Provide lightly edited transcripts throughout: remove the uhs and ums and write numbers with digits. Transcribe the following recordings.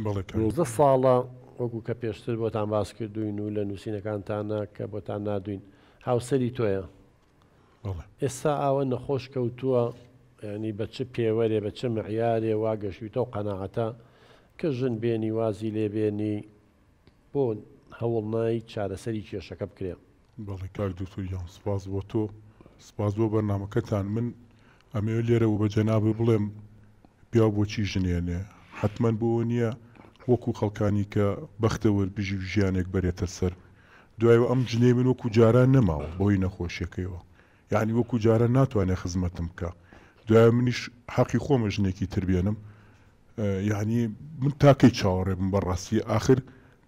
بەڵێ کاک. 19 ساڵە وەکو کە پێشتر بۆتان باس کردووین و لە نووسینەکانتانە کە بۆتان ناردووین هاوسەری تۆیە. بەڵێ. ئێستا ئاوە نەخۆش کەوتووە یانی بە چ پێوەرێ بە چ معیارێ وا گەشویتە و قەناعەتە کە ژن بێنی وازی لێ بێنی بۆ هەوڵ نای چارەسەری کێشەکە بکرێ؟ بەڵێ کاک دکتۆر گیان سپاس بۆ تۆ سپاس بۆ بەرنامەکەتان من ئەمەوێ لێرەوە بە جەنابت بڵێم پیاو بۆچی ژنێنێ حەتمەن بۆوە نییە وەکو خەڵکانی کە بەختەوەر بژی و ژیانێک بەرێتە سەر دوایەوە ئەم ژنەی من وەکو جاران نەماوە بەهۆی نەخۆشیەکەیەوە یەعنی وەکو جاران ناتوانێ خزمەتم بکا دوایە منیش حەقی خۆمە ژنێکی تر بێنم یەعنی من تاکەی چاوەڕێ بم بەڕاستی ئاخر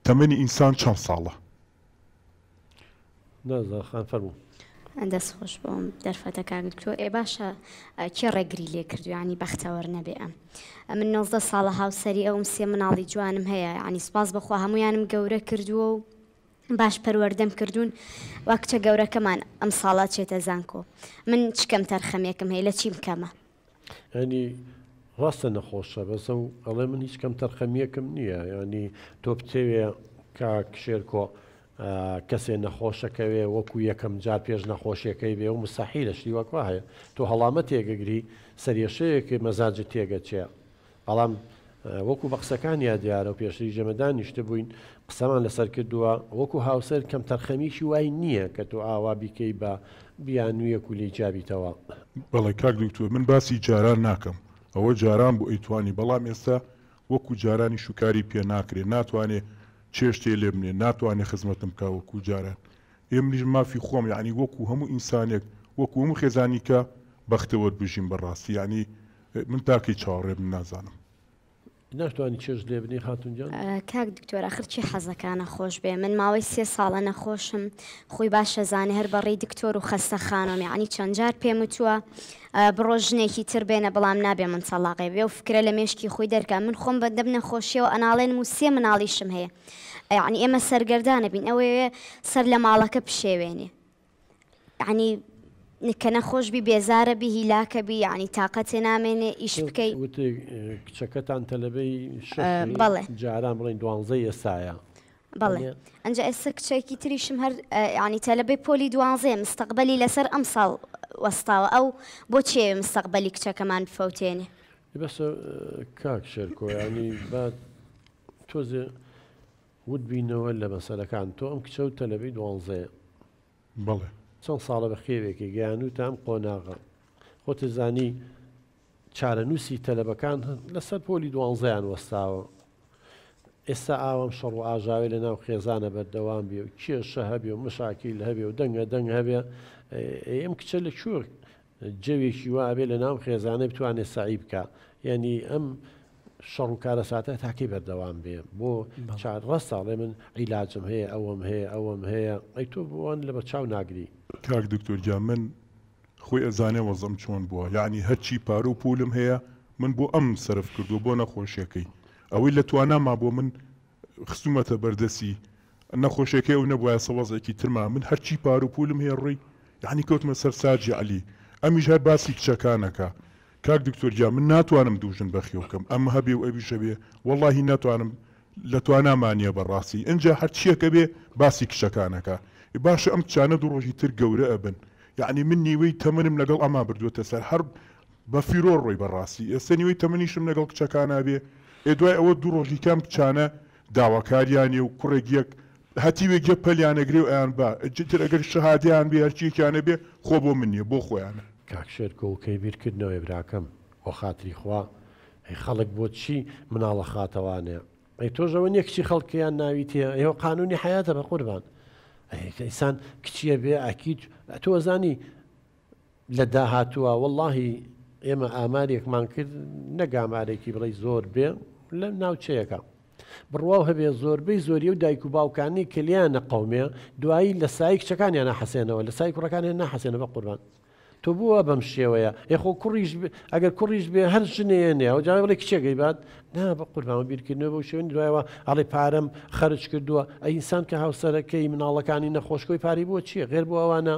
تەمەنی ئینسان چەند ساڵە؟ نازدار خان فەرموو. دەست خۆش بۆ ئەم دەرفەتە کاک دکتۆر. ئێ باشە کێ ڕێگری لێ کردو یانی بەختەوەر نەبێ ئەم ئەمن 19 ساڵە هاوسەری ئەوم سێ مناڵی جوانم هەیە یانی سوپاس بەخوا هەمویانم گەورە کردووە و باش پەروەردەم کردوون وا کچە گەورەکەمان ئەم ساڵە چێتە زانکۆ من چ کەم تەرخەمێکم هەیە لە چیم کەمە؟ یانی ڕاستە نەخۆشە بەس ئەو ئەڵێ من هیچ کەم تەرخەمیەکم نییە ینی تۆ بتەوێ کاک شێرکۆ کەسێ نەخۆشەکەوێ وەکو یەکەم جار پێش نەخۆشیەکەی بێ و مستحیلە شتی وەکوا هەیە تۆ هەڵامەت تێگەگری سەرێشەیەک مەزاجت تێگەچێ بەڵام وەکو بە قسەکانیا دیارە و پێشتریش ئێمە دانیشتبووین قسەمان لەسەر کردووە، وەکو هاوسەر کەمتەرخەمیی وای نییە کە تۆ ئاوا بیکەی بە بیانوویەک و لێی جیابیتەوە. بەڵێ کاک دکتۆر من باسی جاران ناکەم ئەوە جاران بوو ئەیتوانی بەڵام ئێستا وەکو جارانی شوکاری پێ ناکرێ ناتوانێ چێشتێ لێ بنێ ناتوانێ خزمەتم بکا وەکو جاران ئێ منیش مافی خۆم یەعنی وەکو هەموو ئینسانێک وەکو هەموو خێزانیکە بەختەوەر بژیم بەڕاستی یەعنی من تاکەی چاوەڕێ بم نازانم. ناشتوانی چێژ لێ بنێی خاتون گیان؟ کاک دکتۆر ئەخر چی حەزەکا نەخۆش بێ من ماوەی سێ ساڵە نەخۆشم خۆی باش ئەزانێ هەر بەڕێی دکتۆر و خەستەخانەم یەعنی چەند جار پێم وتووە بڕۆ ژنێکی تر بێنە بەڵام نابێ من تەڵاقێ بێ و فکرە لە مێشکی خۆی دەرکا من خۆم بە دەم نەخۆشیەوە ئەناڵێنم و سێ مناڵیشم هەیە یەعنی ئێمە سەرگەردانە بین ئەوەیەوێ سەر لە ماڵەکە پشێوێنێ یەعنی کە نەخۆش بی بێزارە بی هیلاکە بی یەعنی تاقەتێ نامێنێ ئیش بکەی. وتی کچەکەتان تەلەبەی شەشی بەڵێ. جاران بڵێین دوانزەی ئێستایە. بەڵێ ئەنجا ئێستا کچێکی تریشم هەر یەعنی تەلەبەی پۆلی دوانزەیە مستەقبەلی لەسەر ئەمساڵ وەستاوە ئەو بۆ چیەوێ مستەقبەلی کچەکەمان بفەوتێنێ. بەسە کاک شێرکۆ یانی با تۆزێ ورد بینەوە لە مەسەلەکان تۆ ئەم کچە و تەلەبەی دوانزەیە. بەڵێ. چەند ساڵە بە خێوێکی گەیانووتە ئەم قۆناغە. خۆت زانی چارەنووسی تەلەبەکان لەسەر پۆلی دوانزەیان وەستاوە. ئێستا ئاوام شەڕ و ئاژاوەی لە ناو خێزانە بەردەوام بێ و کێشە هەبێ و مشاکیل هەبێ و دەنگە دەنگ هەبێ، ئەی ئەم کچە لە کوێ جەوێکی وا ئەبێ لە ناو خێزانە بتوانێ سەعی بکا؟ یانی ئەم شەڕ و کارەساتە تا کەی بەردەوام بێ؟ بۆ چار ڕاستە ئەڵێ من عیلاجم هەیە ئەوەم هەیە ئەوەم هەیە ئەی تۆ بۆ وان لەبەر چاو ناگری؟ کاک دکتۆر گیان من خۆی ئەزانێ وەزعم چۆن بووە یەعنی هەرچی پارە و پوولم هەیە من بۆ ئەم سەرف کردووە بۆ نەخۆشیەکەی ئەوەی لە تواناما بووە من خستومەتە بەردەسی نەخۆشیەکەی ئەو نەبوایە سە وەزعێکی ترما من هەرچی پارو پولم هەیە ڕۆی یەعنی کەوتمە سەر ساجی عەلی ئەمیش هەر باسی کچەکانەکا کاک دکتۆر گیان من ناتوانم دوو ژن بەخێو بکەم ئەم هەبێ و ئەویش هەبێ وەڵاهی ناتوانم لە تواناما نیە بەڕاستی ئنجا هەرچیەک ئەبێ باسی کچەکانەکا باشە ئەم کچانە دوو ڕۆژی تر گەورە ئەبن یەعنی من نیوەی تەمەنم لەگەڵ ئەما بردوەتە سەر هەر بە فیرۆ ڕۆی بەڕاستی ئێستا نیوەی تەمەنیشم لەگەڵ کچەکانا بێ ئێ دوای ئەوە دوو ڕۆژی کام کچانە داواکاریانێ و کوڕێک یەک هەتیوێک یەک پەلیان ئەگرێ و ئەیان با جتر ئەگەر شەهادەیان بێ هەرچیەکیان هەبێ خۆ بۆ من نیە بۆ خۆیانە. کاک شێرکۆ کەی بیر کردنەوەی براکەم بۆ خاتری خوا ئەی خەڵک بۆ چی مناڵ ئەخاتەوانێ ئەی تۆش ئەوە نیە کچی خەڵکیان ناویتێ ئەیەوە قانونی حەیاتە بەقوربان ئەی ئینسان کچیە بێ ئەکید تۆ ئەزانی لە داهاتووە وەڵاهی ئێمە ئامارێکمان کرد نەک ئامارێکی بڵێی زۆر بێ لە ناوچەیەکە بڕواو هەبێ زۆربەی زۆری و دایک و باوکانی کە لێیان نەقەومێ دوایی لە سای کچەکانیان ناحەسێنەوە لە سای کوڕەکانیان ناحەسێنەوە بە قوربان تۆ بووە بەم شێوەیە ئێ خۆ کوڕیش ئەگەر کوڕیش بێ هەر ژنێنێ ئەو جا بڵێ کچێکەی بات نا بە قوربان بیرکردنەوە بەو شێوەیە دوایەوە ئەڵێ پارەم خەرج کردووە ئەی ئینسان کە هاوسەرەکەی مناڵەکانی نەخۆشکۆی پارەی بۆ چییە غێر بۆ ئەوانە.